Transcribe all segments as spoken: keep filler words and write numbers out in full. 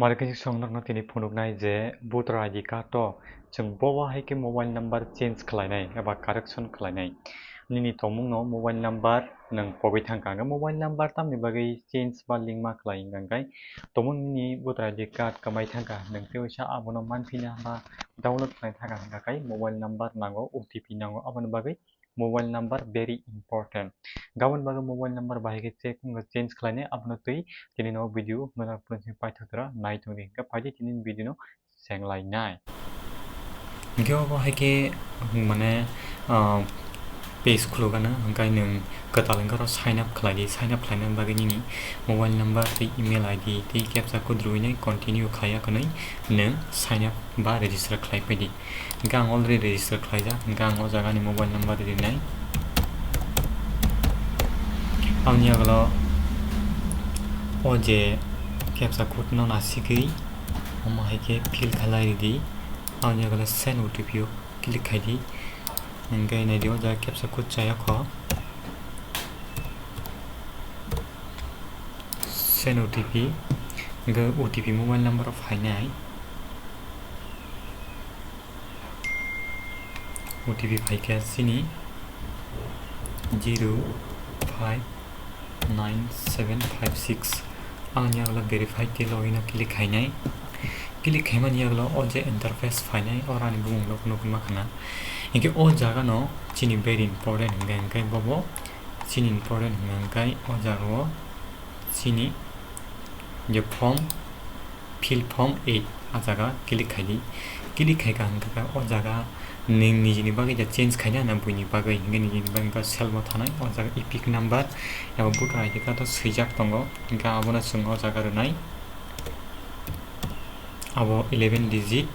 Mari khe song nokno tini phunuknai je voter I D card o chwng bobo hai khe mobile number change khlainai eba correction khlainai. Nini tongmungno mobile number nwng pogwi thangkha, hwnkhe mobile number tamni bagwi change ba link ma khlai hwnkha hwnkhe tongmung nini voter I D card kwmai thangkha, nwng tei waisa abono manphina ba download khlai thangkha hwnkha khe mobile number nango, O T P nango, aboni bagwi mobile number very important. Gabon bagwi mobile number bahai khe check wngkha, change khlainai, abono twi tini no video nokha printing paithak tora nai tongdi. Hwnkhe phaidi tini video no senglainai. Hwnkhe obo hai khe mane, ah, page khulugano, hwnkhe nwng kwtal wngkha oro sign up khlai di, sign up khlaina bagwi nini mobile number tei email I D tei captcha code rwinai continue khlai ya hwnwi nwng sign up ba register khlai phaidi. Hwnkhe ang already register khlaijak, hwnkhe ang o jaga ni mobile number rinai. Aboni yagulo o je captcha code no nasigwi omo hai khe fill khlai ridi. Aboni yagulo send O T P o click khai di. Hwnkhe nai di o jaga captcha code chaya kho. Send O T P, hwnkhe O T P mobile number o phainai. O T P phaikha chini zero five nine seven five six. Aboni yagulo verify tei login o click khainai. Click khaimani yagulo o je interface phainai, oro ani bumung no phunukgwi mankha na. Hinkhe o jaga no chini very important hwnkhe, hinkhe bobo chini important hwnkhe o jaga o chini je form, fill form eight, a jaga click khai di. Click khai kha hwnkhe o jaga nwng nijini bagwi ja change khaina na buini bagwi, hinkhe nijini bagwi khe self o thanai o jaga epic number eba voter I D card o swijak tongo, hinkhe abono chwng o jaga rwnai. Abo eleven digit.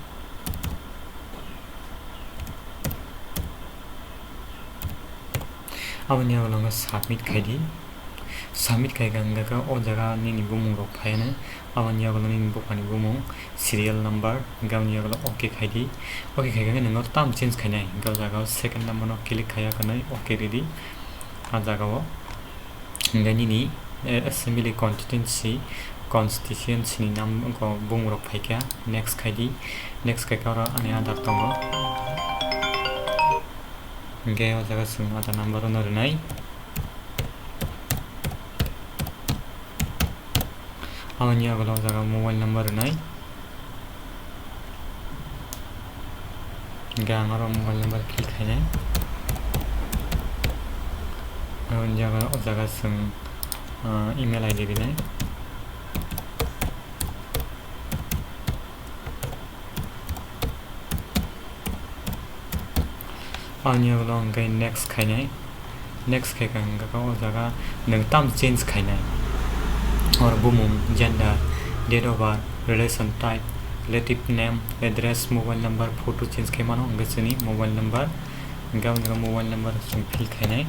Aboni yagulo hwnkhe submit khai di. Submit khai kha hwnkhe o jaga nini bumung rok phaiano. Aboni yagulo nini buphani bumung, serial number, hwnkhe aboni yagulo okay khai di. Okay khai kha hwnkhe nwng o tam change khainai. Hwnkhe o jaga o second number no click khai ya hwnwi okay ridi. A jaga o hwnkhe nini, eh, assembly constituency, constituency ni nam, wngkha bumung rok phaikha, next khai di. Next khai kha oro ani Aadhaar tongo. Hwnkhe o jaga chwng Aadhaar number no rwnai. Aboni yagulo o jaga mobile number rwnai. Hwnkhe ang oro mobile number fill khainai. Aboni jaga o jaga chwng, ah, email I D rwnai. Aboni yagulo hwnkhe next khainai. Next khai kha hwnkhe o jaga nwng tam change khainai. Oro bumung, gender, date of birth, relation type, relative name, address, mobile number, photo change khai mano, hwnkhe chini mobile number, hwnkhe aboni mobile number chwng fill khainai.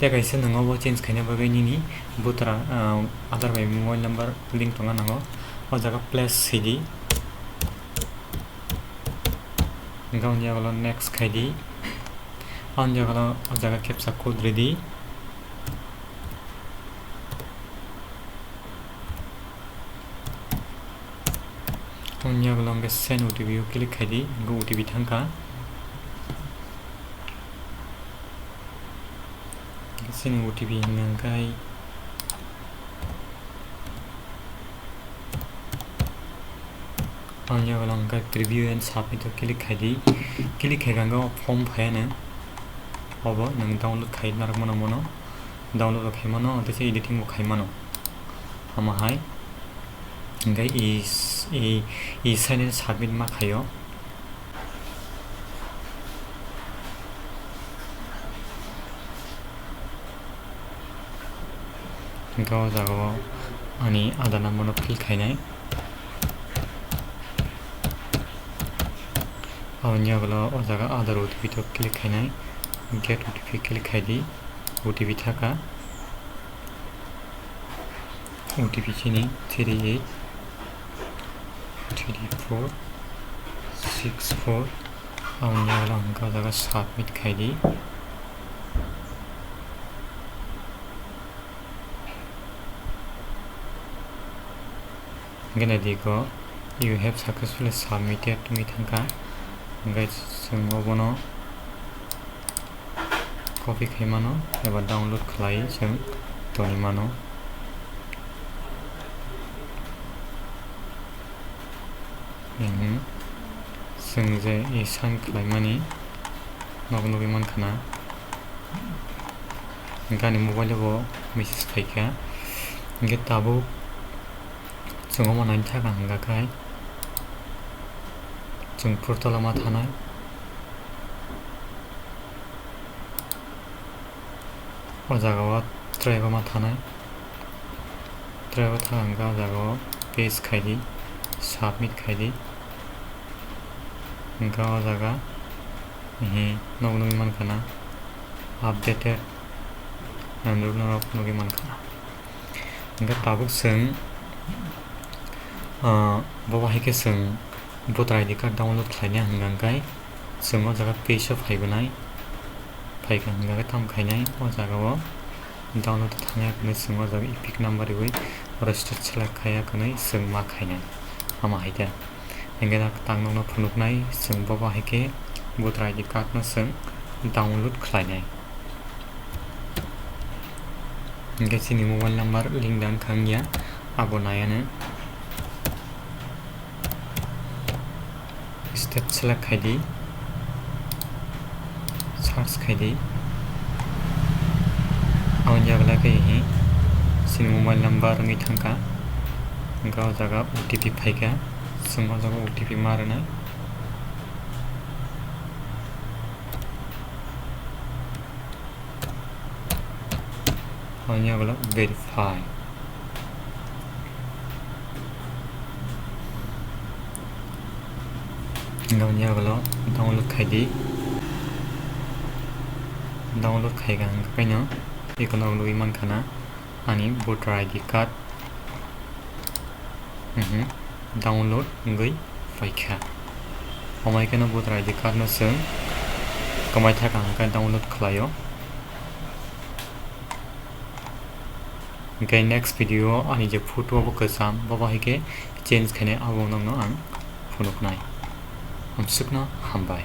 Tei kaisa nwng obo change khaina bagwi nini voter, ah, Aadhaar bai mobile number link tongna nango. O jaga plus sidi. Hwnkhe aboni yagulo next khaidi. Aboni yagulo o jaga captcha code ridi. Aboni yagulo hwnkhe send O T P o click khaidi, hwnkhe O T P thangkha. Chini O T P hwnkhe ang yago hwnkhe preview and submit o click khaidi. Click khaikha hwnkhe o form phaiano. Obo nwng download khai narwkmano, mono download bo khaimano, tei se editing bo khaimano. Omo hai hwnkhe e, e, e sign and submit ma khaio. Hwnkhe o jaga o ani Aadhaar number no fill khainai. Aboni yagulo o jaga Aadhaar O T P to click khainai, get O T P click khaidi, O T P thaka. O T P chini three eight three four six four. Aboni yagulo hwnkhe o jaga submit khaidi. Hingke naidi ko, "You have successfully submitted" wngwi thangkha. Hingke chwng obono copy khai mano eba download khlai chwng toni mano. Mhm. Chwng je e sign khlaimani nogo nugwi mankha na. Hingke ani mobile o bo message phaikha. Hingke tabuk chwng omo naithaka hingka khai chwng portal o ma thanai. O jaga o try bo ma thanai. Try bo thang hingke o jaga o paste khai di, submit khai di. Hingke o jaga, ehe, nog nugwi mankha na, updated enrollment rok nugwi mankha na. Hingke tabuk chwng, ah, bo bahai khe chwng voter I D card download khlaina hwnka hwnkhe chwng o jaga page o phaigonai, phaikha hwnka khe tamo khainai o jaga o download thangya hwnwi chwng o jaga epic number riwi register select khaiya hwnwi chwng ma khainai. Ama hai khe hingke da tang nokno phunuknai chwng bo bahai khe voter I D card no chwng download khlainai. Hingke chini mobile number link da wngkha wngya, abo naiya no. State select khai di, search khai di. Aboni yago lai khe hi chini mobile number wngwi thangkha. Hingke o jaga O T P phaikha, chwng o jaga O T P ma rwnai. Aboni yago verify. Aboni yago download khai di. Download khaikha hingke kaino ikono nugwi mankha na ani voter I D card. Mhm. Download wngwi phaikha. Omo hai kheno voter I D card no chwng kwmai thaka hwnka download khlaio. Hingke next video o ani je photo bo kwcham, bo bahai khe change khainai, abo nokno ang phunuknai. Amsukno hambai.